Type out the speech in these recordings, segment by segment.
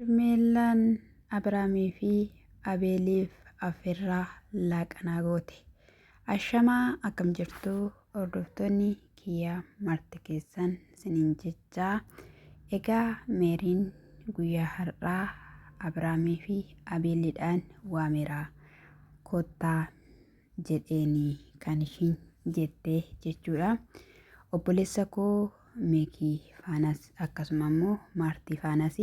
Hermeellaan Abiraamii fi Abeeliif affeerraa laaqanaa goote. Ashamaa akkam jirtu hordoftoonni kiyya marti keessan isiniin jechaa egaa Meeriin guyyaa har'aa Abiraamii fi Abeeliidhaan waameera koottaa jedheeni kan ishiin jette jechuudha. Obboleessa koo Meekii faanas akkasuma immoo Maartii faanas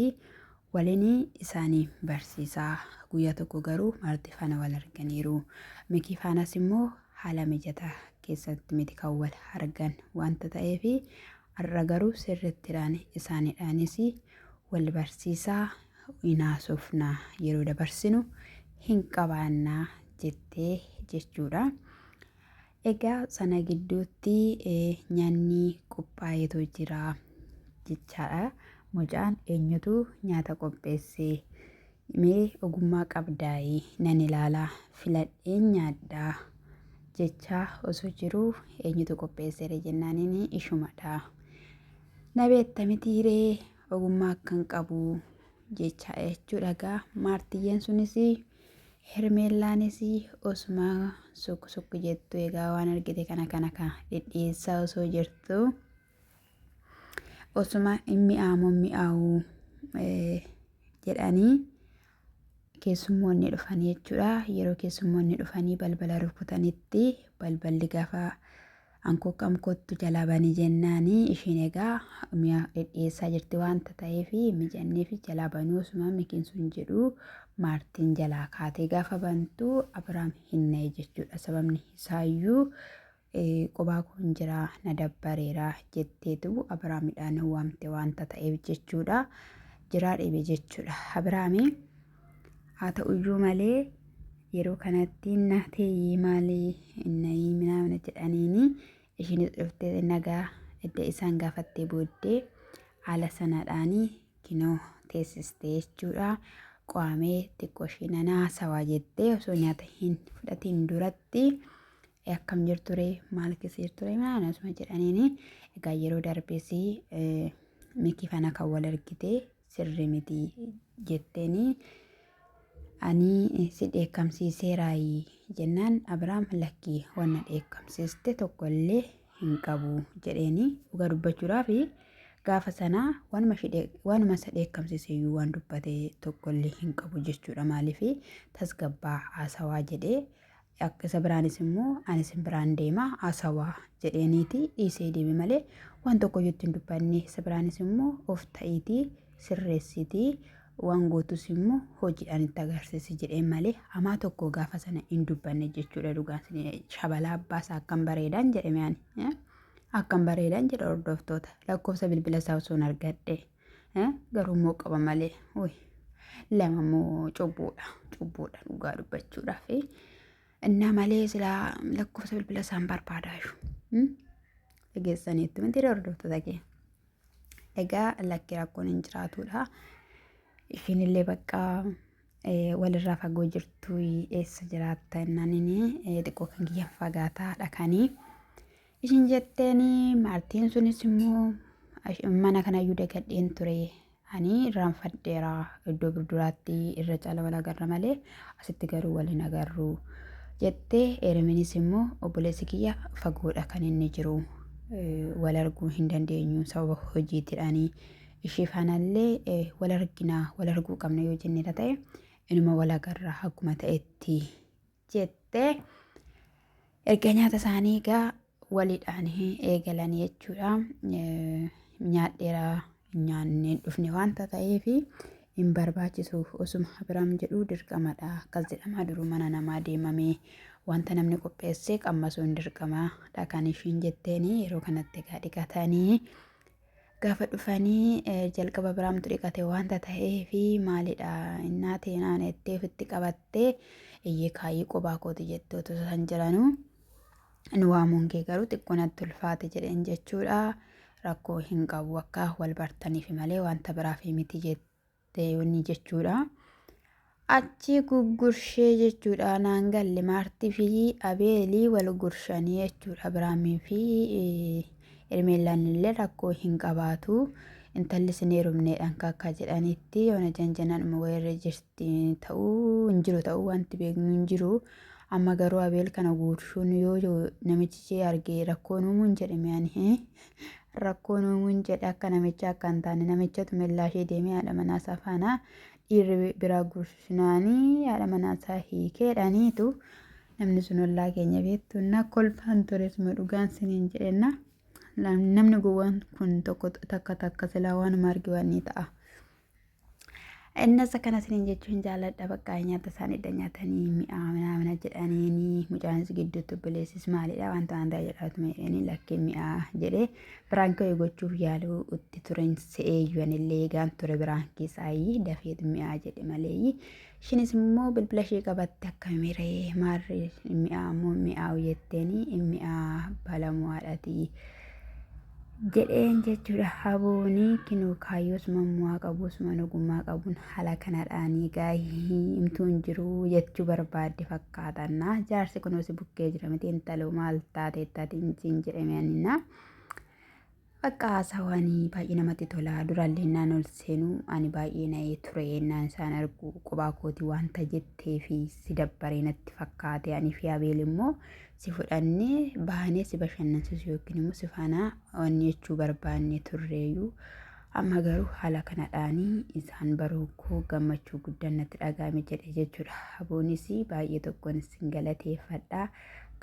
waliin isaanii barsiisaa. Guyyaa tokko garuu Maartii faana wal arganiiru. Meekii faanas immoo haala mijataa keessatti miti kan wal argan wanta ta'eef har'a garuu sirriittidhaan isaaniidhaanis wal barsiisaa hin haasofna yeroo dabarsinu hin qabaannaa jettee jechuudha. Egaa sana gidduutti nyaanni qophaa'eetu jira jechaadha. Mucaan eenyutu nyaata qopheesse? Mee ogummaa qabdaayii nan ilaalaa filadheen nyaadhaa jechaa osoo jiruu eenyutu qopheesseere jennaaniin ishumadha. Na beekta mitiiree ogummaa akkan qabu jechaa jechuudha egaa maartiyyeen sunis Hermeellaanis osuma sukku sukku jettu egaa waan argite kana kana ka dhidhiyeessaa osoo jirtu osuma hin mi'aamu mi'aawu jedhanii keessummoonni dhufanii jechuudha. Yeroo keessummoonni dhufanii balbala rukutanitti balballi gaafa Ankokkam kottu jalaa bani jennaani ishiin egaa mi'a dhidhiyeessaa jirti waanta ta'eef mijanneefi jalaa banuu osuma mikiin sun jedhu Maartiin jalaa kaatee gaafa bantu Abiraam hin na'e jechuudha. Sababni isaayyuu qobaa koon jira na dabbareera jetteetu Abiraamidhaan waamte waanta ta'eef jechuudha. Jiraa dhibe jechuudha. Abiraami haa ta'uyyuu malee yeroo kanatti na teeyyii maalii innayii minaamina jedhaniini ishiinis dhuftee nagaa edda isaan gaafattee booddee haala sanadhaanii kinoo teessistee jechuudha. Qo'amee xiqqoo ishee nana haasawaa jettee osoo nyaata hin fudhatiin duratti akkam jirture maal keessa jirture maal asuma jedhaniini egaa yeroo darbees mikii fana kan wal argite sirri miti jetteeni ani si dheekkamsiiseeraayi jennaan Abiraam lakkii wanna dheekkamsiiste tokko illee hin qabu jedheeni dhugaa dubbachuudhaaf gaafa sana waanuma isa dheekkamsiise iyyuu waan dubbate tokko illee hin qabu jechuudha maaliif tasgabbaa haasawaa jedhee Akka isa biraanis immoo ani isin biraan deema haasawaa jedheeniiti dhiisee deeme malee waan tokko iyyuu itti hin dubbanne. Isa biraanis immoo of ta'iitii sirreessiitii waan gootus immoo hojiidhaan itti agarsiisi jedheen malee hamaa tokko gaafa sana hin dubbanne jechuudha dhugaan isin shabalaa abbaa isaa akkam bareedaan jedhame ani. Akkam bareedaan jedha hordoftoota lakkoofsa bilbila isaa osoo hin argadhe. Garuu immoo qaba malee. Lama immoo cubbuudha. Cubbuudha dhugaa dubbachuudhaaf. Innaa malee silaa lakkoofsa bilbila isaan barbaadaashu. Dhageessaniitti miti hordoftoota kee. Egaa lakki rakkoon hin jiraatudha. Ishiin illee bakka walirraa fagoo jirtu eessa jiraatta jennaan inni xiqqoo kan kiyyan fagaataadha kanii. Ishiin jetteen maartiin sunis immoo mana kanayyuu dagadheen ture ani irraanfadheera iddoo birduraatti irra caala wal agarra malee asitti garuu wal hin agarru jettee Erminis immoo obboleessi kiyya fagoodha kan inni jiru wal arguu hin dandeenyu sababa hojiitidhaanii ishee faanallee wal argina wal arguu qabna yoo jennedha ta'e inuma wal agarra akkuma ta'etti jette. Erga nyaata isaanii egaa waliidhaan eegalan jechuudha. Nyaadheera nyaannee dhufne wanta ta'eef hin barbaachisu osuma Abiraam jedhu dirqamadha. Akkas jedhama duruu mana namaa deemamee wanta namni qopheesse qammasuun dirqamadha kan ishiin jetteeni yeroo kanatti egaa dhiqatanii Gaafa dhufanii jalqaba Abiraamtu dhiqate wanta ta'eefi maalidha innaa teenaan ettee ofitti qabattee iyyee kaayyii qobaa kooti jettee otoo isaan jiranuu nu waamuun kee garuu xiqqoo natti ulfaate jedheen jechuudha. Rakkoo hin qabu akka wal bartaniif malee wanta biraaf miti jettee wanni jechuudha. Achi guggurshee jechuudha naan galle Maartii fi Abeelii wal gurshanii jechuudha Abiraamii fi Hermeellaan illee rakkoo hin qabaatu. Intalli sin heerumneedhaan kaakkaa jedhanitti yoona janjanaadhuma wayirra jirti ta'uu hin jiru ta'uu wanti beeknu hin jiru. Amma garuu Abeel kana guurshuun yoo namichi ishee argee rakkoon uumuun jedhame ani rakkoon uumuun jedhe akka namicha akka hin taane namichatu mellaa ishee deemee haadha manaa isaa faana dhiirri biraa guursinaanii haadha manaa isaa hiikeedhaniitu namni sun ollaa keenya beektu na kolfaan turesuma dhugaan siniin jedhenna. Namni gowwaan kun tokko takka takka silaa waanuma arge waan ni ta'a. Innas akkana isiniin jechuun jaalladha bakka nyaata isaanii edda nyaatanii mi'aa minaamina jedhaniini mucaanis gidduutti obboleessis maalidha wanta wanta jedhaatuma jedhanii lakkee mi'aa jedhee biraankii wayii gochuuf yaaluu itti turen se'eeyyu anillee eegaan ture biraankii isaayii dafeetu mi'aa jedhe maleeyyi ishinis immoo bilbila ishee qabatte akka miree maarree mi'aa immoo mi'aawu jetteeni mi'aa balamuu haadhatii. Jedheen jechuudha. Habooni kinoo kaayyoo suma mu'aa qabu suma ogummaa qabuun haala kanadhaanii gaahii himtuu hin jiru jechuu barbaadde fakkaatanna. Jaarsi kunoo si bukkee jira miti intaloo maal taate taatiin siin jedhame aninna. Bakka haasawanii baay'ee namatti tola. Duraallee naan ol seenuu ani baay'ee na'ee ture naan isaan argu qophaa kooti wanta jettee fi si dabbaree natti fakkaate ani fi Abeel immoo si fudhannee baanee si bashannansiisu yookiin immoo si faana wanni jechuu barbaanne turreeyyuu amma garuu haala kanadhaanii isaan baruu koo gammachuu guddaan natti dhaga'ame jedhe jechuudha. Aboonis baay'ee tokkoon isin galateeffadha.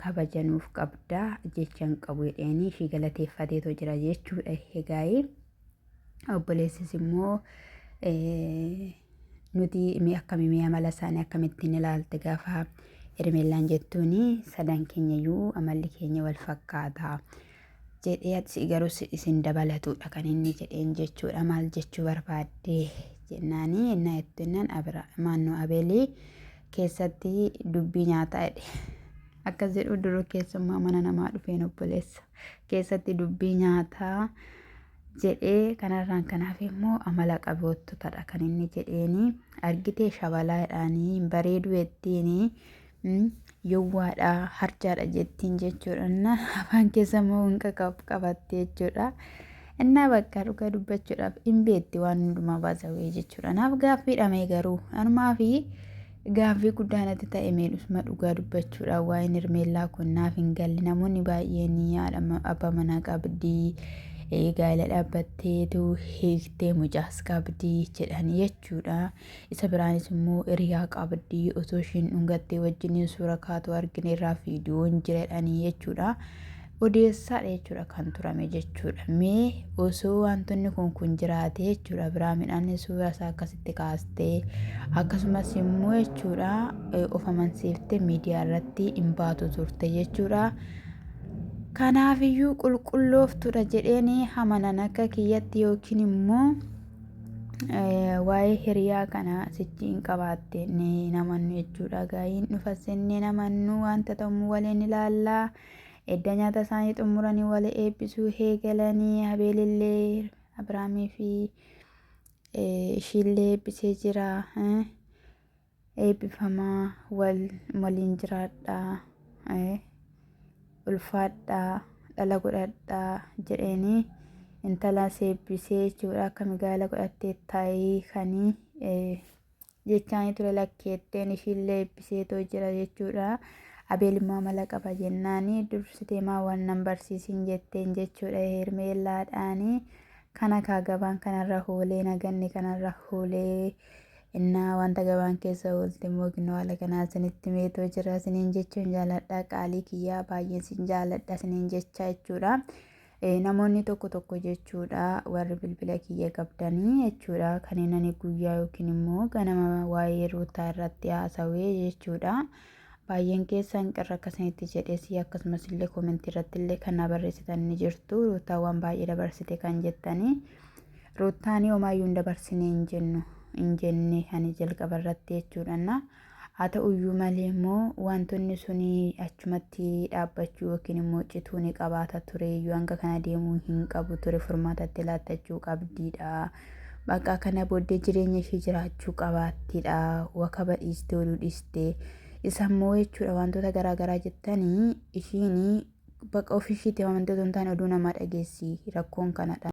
Kabaja nuuf qabda jecha hin qabu jedheenii ishii galateeffateetoo jira jechuudha. Egaayii obboleessis immoo nuti mee akkami mee amala isaanii akkamittiin ilaalte gaafa Hermeellaan jettuuni sadan keenya iyyuu amalli keenya wal fakkaata jedhee ati garuu isin dabalatudha kan inni jedheen jechuudha maal jechuu barbaadde jennaanii innaa jettu jennaan abira maannoo abeelii keessatti dubbii nyaataa jedhe akkas jedhu duruu keessummaa mana namaa dhufeen obboleessa keessatti dubbii nyaataa jedhee kanarraan kanaaf immoo amala qaboottotadha kan inni jedheeni argitee shabalaadhaanii hin bareedu jettiini yowwaadha harjaadha jettiin jechuudha inna afaan keessa immoo hin qabatte jechuudha innaa bakka dhugaa dubbachuudhaaf hin beetti waan hundumaa baasawee jechuudha naaf gaaffiidha mee garuu anumaa fi gaaffii guddaa natti ta'e mee dhusuma dhugaa dubbachuudhaaf waa'een Hermeellaa kun naaf hin galle namoonni baay'een haadha abbaa manaa qabdii gaa'ela dhaabbatteetu hiiktee mucaas qabdii jedhanii jechuudha. Isa biraanis immoo hiriyaa qabdii osoo ishiin dhungattee wajjiniin suura kaatu argine irraa viidiyoon jira jedhanii jechuudha. Odeessaadha jechuudha kan turame jechuudha. Mee osoo wantoonni kun kun jiraate jechuudha biraa midhaan suura isaa akkasitti kaastee akkasumas immoo jechuudha of amansiiftee miidiyaa irratti hin baatu turte jechuudha. Kanaafiyyuu qulqullooftuudha jedheen hamanan akka kiyyatti yookiin immoo waa'ee hiriyaa kana sichi hin qabaatte ni namannu jechuudha. Gaayiin dhufa sennee namannu wanta ta'u waliin ilaallaa. Edda nyaata isaanii xumuranii wal eebbisuu eegalanii Abeelillee Abiraamii fi ishiillee eebbisee jira. Eebbifamaa wal waliin jiraadhaa. Ulfaadhaa dhala godhadhaa jedheenii intalaas eebbisee jechuudha. Akka magaala godhattee taa'ee kanii jechaanii ture lakkeetteen ishiillee eebbiseetoo jira jechuudha. Abeel immoo amala qaba jennaani dursitee maa waan nan barsiisin jetteen jechuudha Hermeellaadhaani. Kana kaa gabaan kanarra hoolee naganni kanarra hoolee innaa wanta gabaan keessa oolte immoo kinoo haala kanaa isinitti meetoo jira isiniin jechuun jaaladha qaalii kiyyaa baay'een sin jaaladha isiniin jecha jechuudha. Namoonni tokko tokko jechuudha warri bilbila kiyya qabdanii jechuudha kan inni guyyaa yookiin immoo ganama waa'ee ruutaa irratti haasawee jechuudha. Baay'een keessan qirra akkasinitti jedhes akkasumas illee koomentii irratti illee kan na barreessitan ni jirtu ruutaa waan baay'ee dabarsite kan jettanii ruutaan homaayyuu hin dabarsine hin jennu hin jenne ani jalqaba irratti jechuudha. Haa ta'uyyuu malee immoo wantoonni suni achumatti dhaabbachuu yookiin immoo cituu ni qabaata ture iyyuu hanga kana deemuu hin qabu ture furmaatatti laattachuu qabdiidha. Bakka kana booddee jireenya ishee jiraachuu qabaattidha. Wakaba dhiistee oduu dhiistee isa immoo jechuudha wantoota garaagaraa jettanii ishiin bakka ofii ishiitti wantoota hin taane oduu namaa dhageessi rakkoon kanadha.